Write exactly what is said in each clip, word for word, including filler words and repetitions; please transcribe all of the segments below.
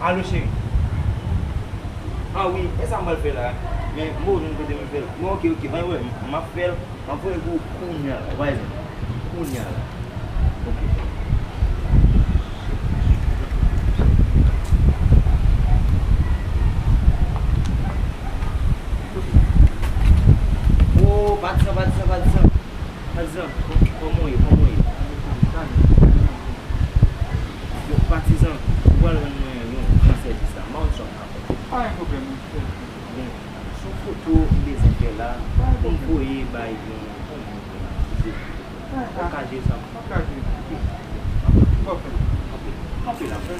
Alo, cheri. Ah wi, e sa m pral fè la. Men, m poko jwenn kote m fè l. Bon, oke, oke, anyway, m ap fè l. M ap voye pou ou kounya la, w pa wè? Kounya la. Oke. Oh, patizan, patizan, patizan. Patizan, kò-, kòman w ye, kòman w ye? Yo, patizan, ou pral jwenn mwen yon gran sèvis la. M pa konn sa m ka fè. Pa gen pwoblèm, wi. Bon, se yon foto m bezwen fè la, pou m voye bay yon, yon moun la. Ou ka jere sa pou mwen? Ok. Kanpe la, frè.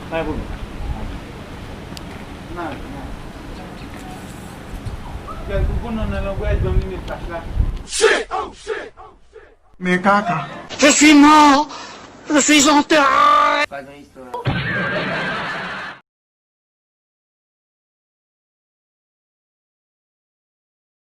Pa gen pwoblèm. Men kaka. Je suis mort. Je suis en terre. Pa gen istwa.